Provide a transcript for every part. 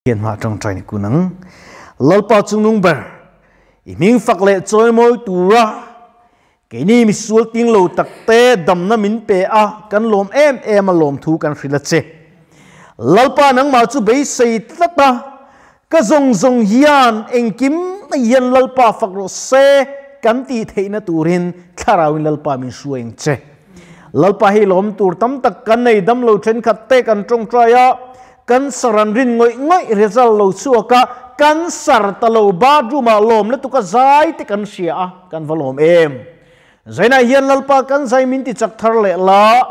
Pathian hma tawngtai ni kun ang. Lalpa chungnung ber, i hming fak leh chawimawi tura keini misual ting lo takte damna min pe a, kan lawm em em a lawmthu kan hrilh a che. Lalpa nangmah chu beisei tlat a, ka zawng zawng hian engkim hian Lalpa fak rawh se kan tih theihna turin Thlarauin Lalpa min hruai ang che. Lalpa hi lawm tur tam tak kan nei dam lo thenkhat te kan tawngtai a, cancer an rin ngawih ngawih result lo chhuak a, cancer ta lo bathroom ah lawm lutuk a zai te kan hria a, kan va lawm em. Zainah hian Lalpa kan zai min ti chak thar leh la,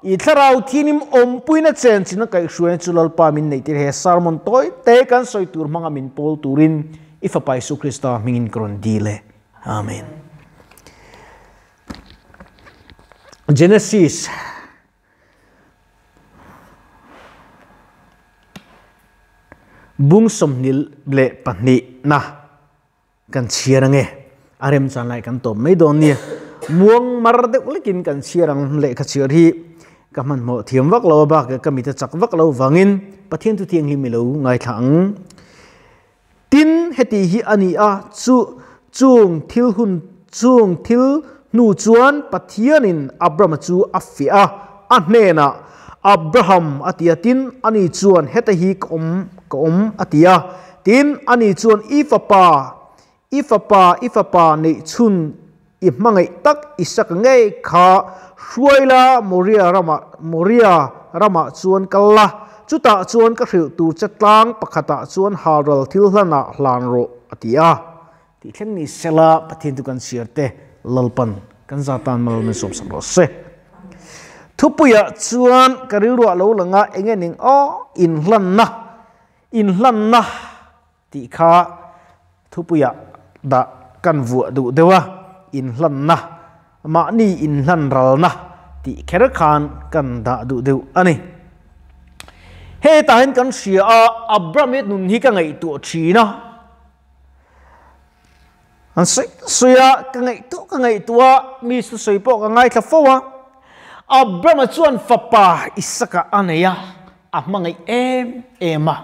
i thlarau thinim awmpuina chen chin a kaihhruaina chu Lalpa min neih tir he sermon tawi te kan sawi tur hmanga min pawl turin i Fapa Isu Krista hmingin ka rawn dil e. Amen. Genesis bung 22 na kan chhiar ange a rem chan lai kan tawp mai dawn nia muang mar deuh lekin kan chhiar ang lehkha chhiar hi ka hmanhmawh thiam vak lo a bak ka mit a chak vak lo vangin Pathian thu thianghlim i lo ngaithla ang. Tin, heti hi a ni a, chu chung thil hun chung thil hnu chuan Pathianin Abrahama chu a fiah a, a hnenah, Abraham, a ti a, tin, ani chuan, Heta hi ka awm, ka awm, a ti a. Tin, ani chuan, I fapa, i fapa, i fapa neih chhun i hmangaih tak Isaka ngei kha hruai la, Moria ramah, Moria ramah chuan kal la, chutah chuan ka hrilh tur che tlang pakhatah chuan halral thil hlanah hlan rawh, a ti a. Tih thleng ni sela Pathian chu kan chhiar te Lalpan kan za tan mal min sawmsak rawh se. Thupuiah chuan ka rilruah lo lang a, enge ning aw, inhlanna, inhlanna. Tih kha thupuiah dah kan vuah duh deuh a, inhlanna, mahni inhlan ralna tih kher khan kan dah duh deuh a ni. Hetah hian kan hria a, Abraham hi nun hi ka ngaihtuah thin a, an sawi sawi a, ka ngaihtuah ka ngaihtuah a, mi thusawi pawh ka ngaithla fo a, Abraham-a chuan fapa Isaka a nei a, A hmangaih em em a.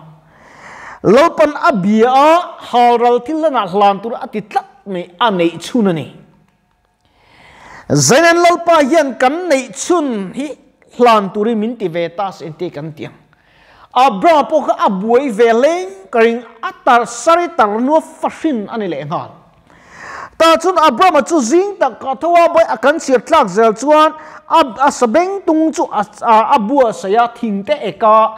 Lalpan a bia a, halral thil hlanah hlan tur a ti tlat mai, a neih chhun a ni. Zainen Lalpa hian kan neih chhun hi hlan turin min ti ve ta se engti kan ti ang. Abraham pawh kha a buai ve leng ka ring, a tar sari tar hnua fahrin a ni lehnghal. Tah chuan Abrahama chu zing tak a tho a, bawi a kan chhiar tlak zel chuan a a sabengtung chu a a buatsaih a, thingte eka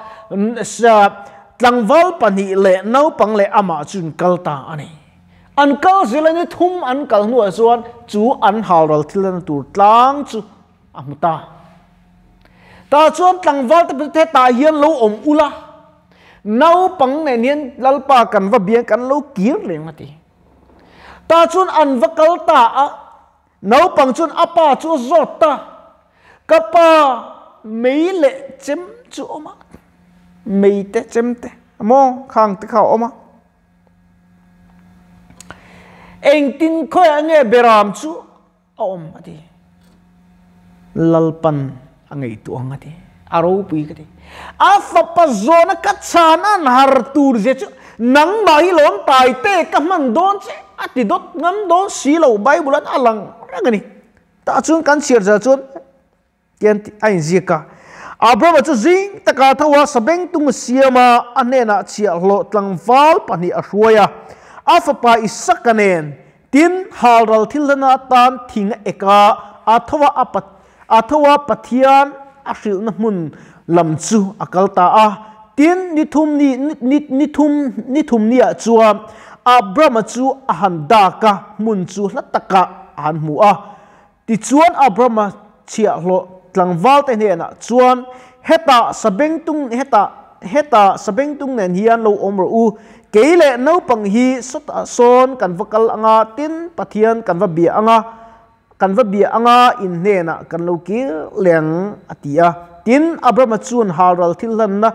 tlangval pahnih leh naupang leh amah chu in kal ta a ni. An kal zel a ni thum an kal hnuah chuan chu an halral thil lana tur tlang chu a hmu ta. Tah chuan tlangval te pahnih hetah hian lo awm ula, naupang nen hian Lalpa kan va biang kan lo kir reng a ti. Tah chuan an va kal ta a, naupang chuan a pa chu a zawt ta, Ka pa, mei leh chem chu a awm a, mei te chem te maw khang te kha a awm a, engtin khawiah nge beram chu a awm a ti. Lalpan a ngaihtuah ang a ti. A ropui ka ti. A fapa zawhna ka chhan an har tur zia chu nangmah hi lawm tai te ka hman dawn che a ti dawt ngam dawn si lo Bible an a lang reng a ni. Tah chuan kan chhiar zia chuan Tian a inziak a. Abrahama chu zing taka tho a, sabengtung a siam a, a hnenah chhiahhlawh tlangval pahnih a hruai a. A fapa Isaka nen, tin, halral thil hlana atan thing a ek a, a tho a, a tho a Pathian a hrilhna hmun lam chu a kal ta a. Tin, ni thum ni, ni, ni thum, ni thum niah chuan Abrahama chu a han dak a, hmun chu hla takah a han hmu a. Tichuan Abrahama chhiahhlawh tlangvalte hnenah chuan, Hetah sabengtung, hetah, hetah sabengtung nen hian lo awm rawh u, kei leh naupang hi sawtah sawn kan va kal anga, tin, Pathian kan va bia anga, kan va bia anga in hnenah kan lo kir leh ang, a ti a. Tin, Abrahama chuan halral thil hlanna,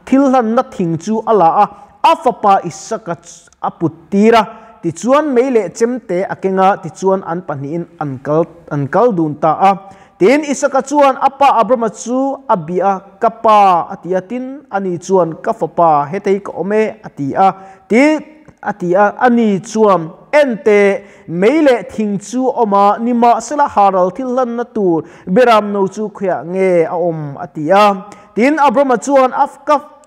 Thil hlanna thing chu a la a, a fapa Isaka a put tir a, tichuan mei leh chemte a keng a, tichuan an pahnihin an kal an kal dun ta a. Tin, Isaka chuan a pa Abrahama chu a bia a, Ka pa, a ti a. Tin, ani chuan, Ka fapa, hetei ka awm e, a ti a. Tin, a ti a. Ani chuan, En teh, mei leh thing chu a awm a, nimahsela haral thil hlanna tur beram no chu khawiah nge a awm? a ti a. Tin, Abrahama chuan,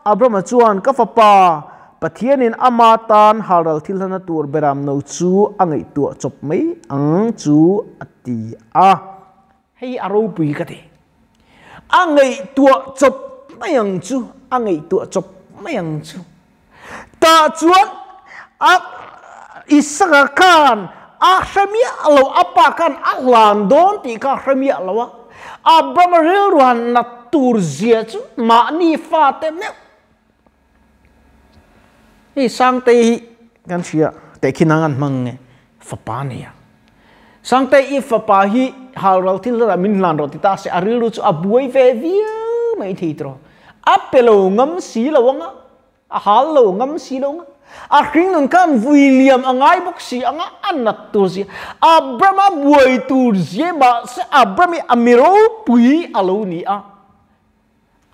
Abrahama chuan, Ka fapa, Pathianin ama tan halral thil hlana tur beram no chu a ngaihtuah chawp mai ang chu a ti a. Hei a ropui ka ti. A ngaihtuah chawp mai ang chu, a ngaihtuah chawp mai ang chu. Tah chuan a Isaka khan a hre miah lo, a pa khan a hlan dawn tih kha a hre miah lo a. Abrahama rilruan nat tur zia chu mahni fate meuh Hei Sangtei hi kan hria tehkhin ang an hmang nge fapa nia. Sangtei i fapa hi halral thil hlarah min hlan rawh ti ta se a rilru chu a buai ve viau mai thei tawh. A pe lo ngam si lo anga, a hal lo ngam si lo anga, a hring nun khan vui liam a ngai bawk si anga a nat tur zia. Abraham a buai tur zia mahse Abraham hi a mi ropui a lo ni a.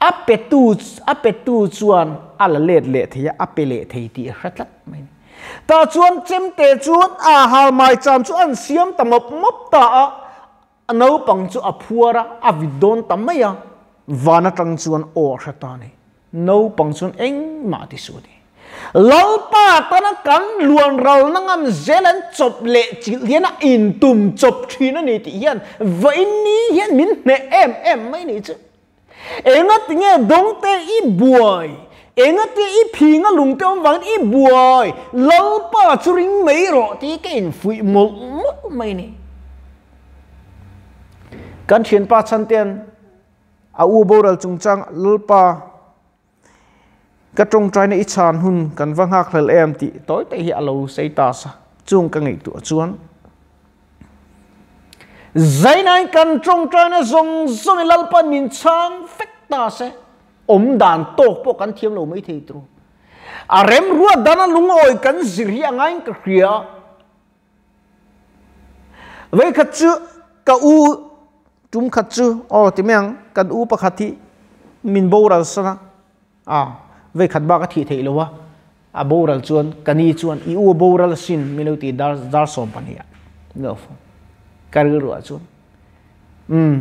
A petu a petu chuan a la let leh thei a, a pe leh thei tih a hre tlat mai a ni. Tah chuan chemte chuan a hal maicham chu an siam ta mawp mawp ta a, a naupang chu a phuar a, a vit dawn ta mai a, van atang chuan aw a hre ta a ni. Naupang chuan engmah ti suh a ti. Lalpa tana kan luan ralna ngam zel an chawp leh chilh hian a intum chawp thin a ni tih hian vawiin ni hian min hneh em em mai ni chu. Engati nge dawngte i buai? Engati i phinga lungte awm vangin i buai? Lalpa chu ring mai rawh tih ka infuih mawlh mawlh mai ni. Kan thianpa chhantean a u boral chungchang Lalpa Ka tawngtaina i chhan hun kan va nghakhlel em tih tawi te hi a lo sei ta sa. Chung ka ngaihtuah chuan Zainain kan tawngtaina zawng zawng i Lalpan min chhang vek ta se, awm dan tawk pawh kan thiam lo mai thei tur. A remruat dana lungawi kan zir hi a ngaiin ka hria. Veikhat chu ka u tum khat chu aw ti mai ang kan u pakhat hi min boral san a a veikhat bak a thih theih lo a a boral chuan ka ni chuan i u a boral asin min lo ti dar dar 12 ah min lo phone ka rilru ah chuan umm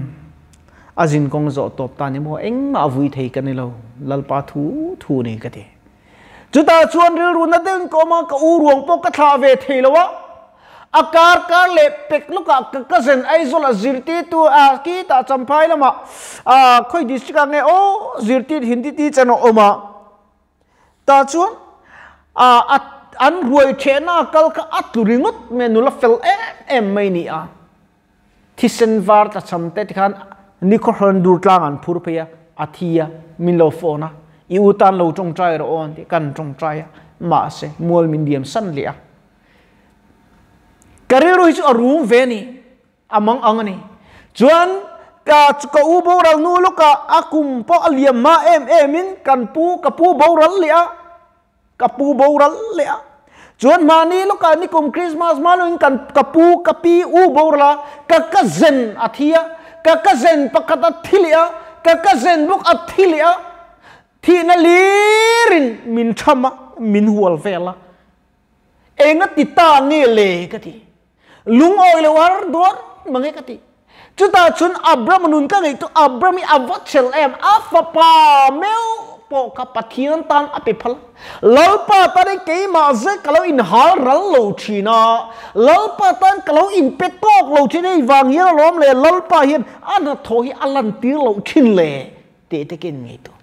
a zin kawng zawh tawp ta ni maw engmah a vui thei ka ni lo lalpa thu thu ni ka ti. Chutah chuan rilru na deuhin ka awm a, ka u ruang pawh ka thlah ve thei lo a. A kar kar leh pek lawkah ka cousin Aizawl a zirtirtu a kitah Champhai lamah a khawi district ah nge aw zirtir Hindi teacher a awm a. Tah chuan a an ruai thehna a kal kha a tlu ringawt mai a, nula fel em em mai ni a. Thisen var tlachham te tikhan nikhaw hrawn dur tlang an phur phei a, a thi a, min lo phone a, i u tan lo tawngtai rawh aw an ti, kan tawngtai a, mahse mual min diam san leh a. Ka rilru hi chu a rum ve a ni, a mang ang a ni. Chuan ka ka u boral nu lawkah a kum pawh a liam hma em em in kan pu ka pu boral leh a, Ka pu boral leh a. Chuan mahni lawkah nikum Christmas hma loin kan ka pu ka pi u boral a, ka cousin a thi a, ka cousin pakhat a thi leh a, ka cousin bawk a thi leh a, thihna lirin min tham a, min hual vel a. Enga ti ta nge le ka ti. Lungawi lo har duar mange ka ti. Chutah chuan Abraham nun ka ngaihtuah Abraham hi a va chel em a fapa meuh pawh kha Pathian tan a pe phal a. Lalpa tan hi keimah zet ka lo inhal ral lo thin a, Lalpa tan ka lo inpe tawk lo thin hei vang hian alawm le Lalpa hian a hnathawh hi a lantir loh thin le tih te ka inngaihtuah.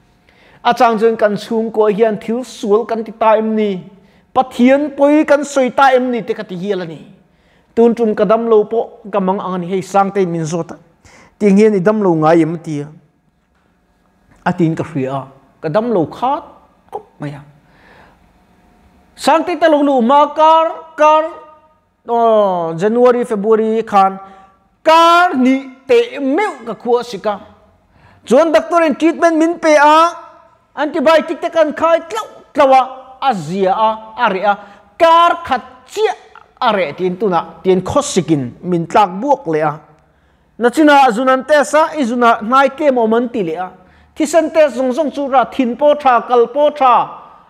A chang chuan kan chhungkua hian thil sual kan ti ta em ni? Pathian pawi kan sawi ta em ni te ka ti hial a ni. Tun tum ka dam lo pawh ka mang ang a ni. Hei Sangtein min zawt a, tiang hian i dam lo ngai em a ti a. A tiin ka hria a, ka dam lo khat kawp mai a. Sangtei te lo luh hma kar kar January February khan kar hnih teh meuh ka khua sik a. Chuan doctor in treatment min pe a, antibiotic te kan khai tlauh tlauh a, a zia a, a reh a, kar khat chiah a reh tiin tunah tian khawsik in min tlak buak leh a. Nachina zun an test a, i zunah hnai tlem a awm an ti leh a. Thisen test zawng zawng chu ra thin pawh tha, kal pawh tha,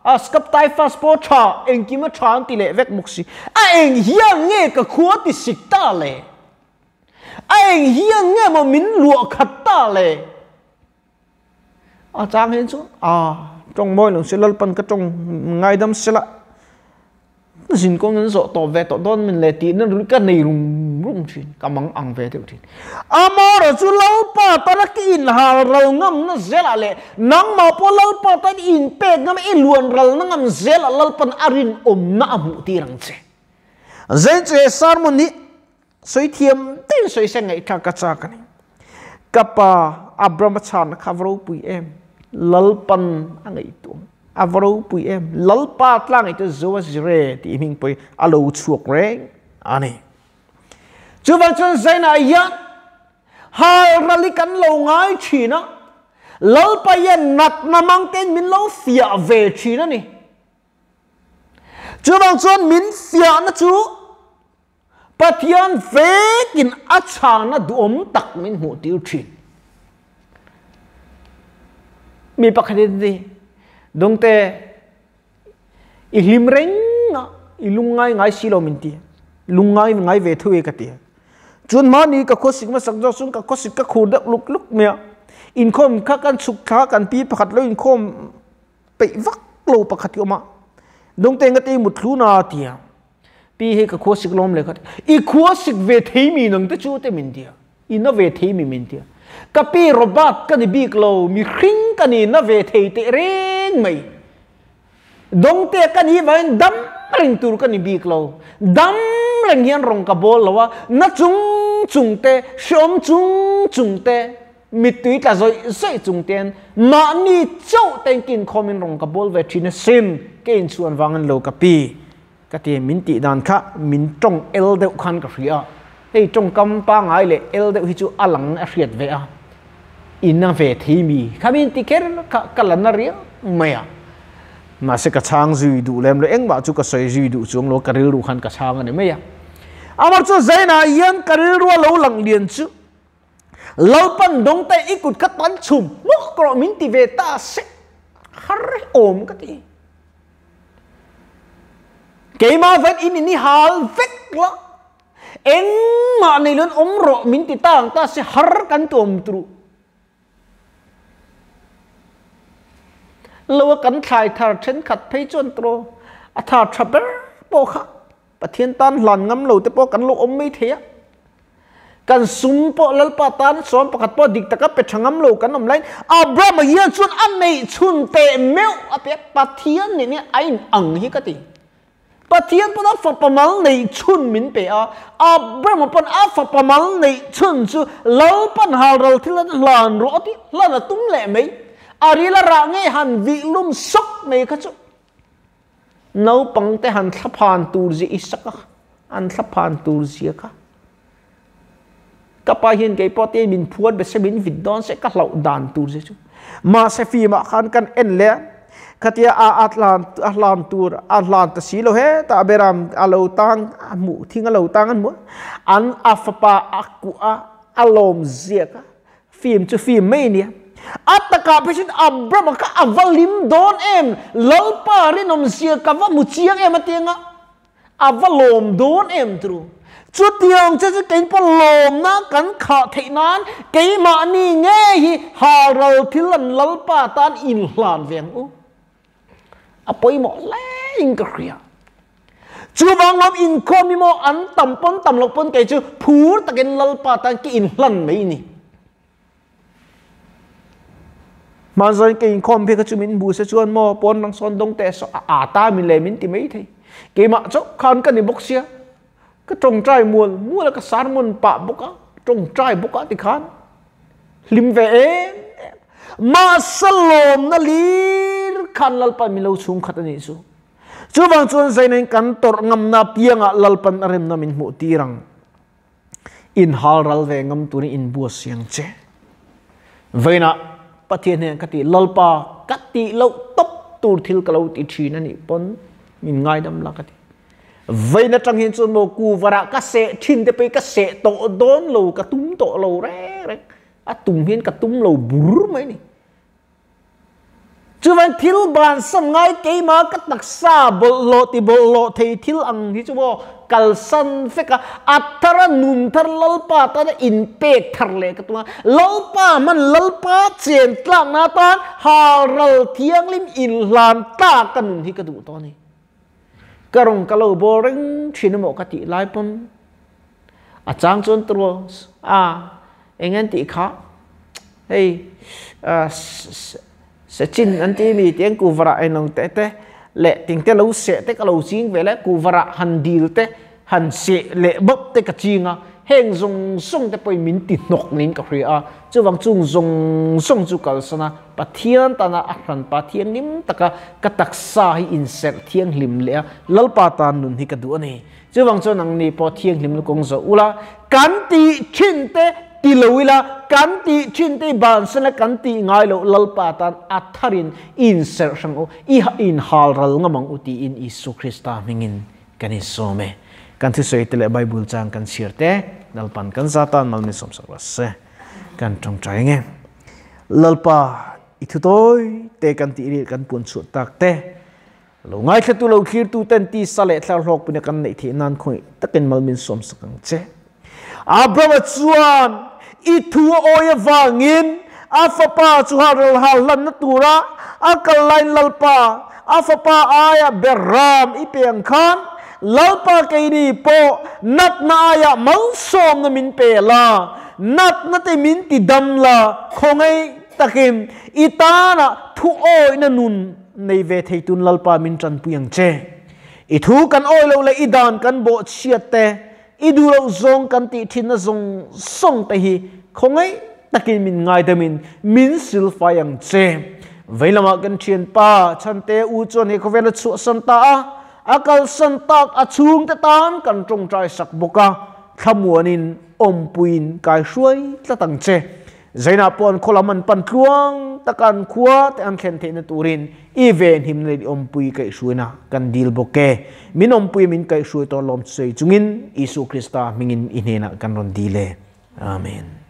a scrub typhus pawh tha, engkim a tha an ti leh vek bawk si. A eng hian nge ka khua ti sik ta le? A eng hian nge maw min luah khat ta le? A chang hian chuan a tawng mawi lo se Lalpan ka tawng ngaidam sela zin kawng an zawh tawp ve tawh dawn min le tih na ka nei rum rum thin ka mang ang ve deuh thin. Amaherawh chu Lalpa tana ka inhal ral ngam na zelah leh nangmah pawh Lalpa tan i inpek ngam i luan ral na ngam zelah Lalpan a rinawmna a hmuh tir ang che. Zeinche sermon hi Sawi thiam deuhin sawi se ngaihthlak ka chak a ni. Ka pa Abraham a chhanna kha a va ropui em? Lalpan a ngaihtuah a va ropui em? Lalpa tlang ngaihtuah Zoa Zire tih hming pawhin a lo chhuak reng a ni. Chuvang chuan Zainah hian hal rali kan lo ngai thin a, Lalpa hian natna mang tein min lo fiah ve thin a ni. Chuvang chuan min fiahna chu Pathian vekin a chhana duhawm tak min hmuh tir thin. Mi pakhat in ti, Dawngte, i hlim reng a, i lungngai ngai si lo min ti. Lungngai ngai ve thu e ka ti. Chuan mahni ka khawsik hmasak zawk chuan ka khawsik ka khur deuh luk luk mai a. Inkhawm kha kan chhuk thla kan pi pakhat lo inkhawm peih vak lo pakhat hi awm a. Dawngte nga te i mut thlu na ti a. Pi hei ka khua sik lawm le kha i khua sik ve thei mi nang te chu te min tia i na ve thei mi min tia ka pi Robert ka ni bik lo mi hring ka ni na ve thei teh reng mai dawng te ka ni vangin dam reng tur ka ni bik lo dam reng hian rawng ka bawl lo a na chung chung te hreawm chung chung te Mittui tla zawih zawih chung ten mahni chauh te in kinkhawm in rawng ka bawl ve thin a sin, ka inchhuan vang an lo ka pi ka ti min tih dan kha min tawng el deuh khan ka hria a, hei tawngkam pangai leh el deuh hi chu a lang a hriat ve a, in a ve thei mi kha min ti kher kha ka la na riau mai a, mahse ka chhang zui duh lem lo engmah chu ka sawi zui duh chuang lo ka rilru khan ka chhang a ni mai a, amah chu Zainah hian ka rilrua lo lang lian chu. Lalpan dawngte i kut kha tan chhum hmawk rawh min ti ve ta se har awm ka ti. Keimah ven in in i hal vek la engmah nei loin awm rawh min ti ta ang ta se har kan tuam turu. Lo a kan thlai thar thenkhat phei chuan tawh a thar tha ber pawh kha Pathian tan hlan ngam lo te pawh kan lo awm mai thei a. Kan sum pawh Lalpa tan sawm pakhat pawh dik taka pe tha ngam lo kan awm laiin Abraham-a hian chuan a neih chhun teh meuh a pe a, Pathian nih nia a in ang hi ka ti. Pathian pawn a fapa mal neih chhun min pe a, Abraham-a pawn a fapa mal neih chhun chu Lalpan halral thil an hlan rawh a ti, hlan a tum leh mai. A ril a rah ngei han vih lum sawk mai kha chu. Naupang te han thlaphan tur zia i sak a, an thlaphan tur zia kha. Ka pa hian kei pawh te min phuar be se min vit dawn se ka hlauh dan tur zia chu. Mahse film ah khan kan en leh a, khatia a a hlan a hlan tur a hlan ta si lo hetah beram a lo tang a hmuh thing a lo tang an hmu a, an a fapa a kuah a, a lawm zia kha. Film chu film mai a nia. A takah phei chuan Abraham-a kha a va lim dawn em? Lalpa rinawmzia ka va hmu chiang em a ti anga a va lawm dawn em turu. Chutiang che chu kein pawh lawmna kan khah theih nan keimahni ngei hi halral thil an Lalpa tan inhlan ve ang u. A pawimawh hle in ka hria. Chuvang lawm inkhawm hi maw an tam pawn tam loh pawn kei chu phur takin Lalpa tan ka inhlan mai ni. Hmanzain ka inkhawm phei kha chu min bu se chuan maw pawn lang sawn dawng teh saw a a ta min le min ti mai thei. Keimah chauh khan ka ni bawk sia. Ka tawngtai mual mual a ka sermon pah bawk a tawngtai bawk a tikhan hlim ve em em. Mahse lawmna lir khan Lalpa min lo chhungkhat a nih chu. Chuvang chuan Zainain kan tawrh ngamna piangah Lalpan a remna min hmuh tir ang. Inhal ral ve ngam turin inbua siang che. Vawiinah Pathian hian ka tih Lalpa ka tih loh tawp tur thil ka lo ti thin a nih pawn min ngaidam la ka ti. Vawiin atang hian chuan maw kuvarah ka seh thin te pawh hi ka seh tawh dawn lo, ka tum tawh lo reng reng. A tum hian ka tum lo bur mai a ni. Chuvang thil bansan ngai keimah ka taksa bawlhhlawh ti bawlhhlawh thei thil ang hi chu maw kalsan vek a, a thar a nun thar Lalpa tana inpek thar leh ka tum a. Lalpa hman Lalpa chen tlakna atan halral thianghlim inhlan tlak ka nun hi ka duh tawh a ni. Ka rawn ka lo bawl reng thin emaw ka tih lai pawn a chang chuan turaw a eng an tih kha hei sechin an ti mi tiang kuvarah englo te te leh ting te lo seh te ka lo ching ve le kuvarah han dil te han seh leh bawp te ka ching a heng zawng zawng te pawhin min ti hnawk niin ka hria a chuvang chung zawng zawng chu kalsan a Pathian tana a hranpa thianghlim taka ka taksa hi inserh thianghlim leh a, Lalpa tan nun hi ka duh a ni. Chuvang chuan nangni pawh thianghlim lukawng zawh ula, kan tih thin te ti lo ila, kan tih thin te i bansan la kan tih ngai loh Lalpa tan a tharin i inserh hrang u, i inhal ral ngam ang u tiin Isua Krista hmingin kan insawm e. Kan thusawi te leh Bible chang kan chhiar te Lalpan kan za tan mal min sawmsak rawh se. Kan tawngtai nge. Lalpa i thu tawi te kan tih ril kan puan chhuah tak te lo ngaithlatu lo thlirtu ten tisa leh thlar hlawk pina kan neih theih nan khawngaih takin mal min sawm sak ang che. Abrahama chuan i thu a awi avangin a fapa chu halral hal hlanna tura a kal laiin Lalpa a fapa aia Beram i pe ang khan Lalpa keini pawh natna aia malsawmna min pe la. Natna te min ti dam la, khawngaih takin i tana thu awihna nun nei ve thei tun Lalpa min tanpui ang che. I thu kan awih loh leh i dan kan bawhchhiat te, i duh loh zawng kan tih thinna zawng zawng te hi khawngaih takin min ngaidamin min silfai ang che. Vei lamah kan thianpa Chhante u chuan he khawvela chhuahsan ta a, a kalsan tak a chhungte tan kan tawngtai sak bawk a, thlamuanin awmpuiin kai hruai tlat ang che. Zainah pawh an khawlam an pan tluang taka an khua te an thlen theihna turin i venhimna leh i awmpui kaihhruaina kan dil bawk e. Min awmpui min kaihhruai tawh lawm sawi chungin Isua Krista hmingin i hnenah kan rawn dil e. Amen.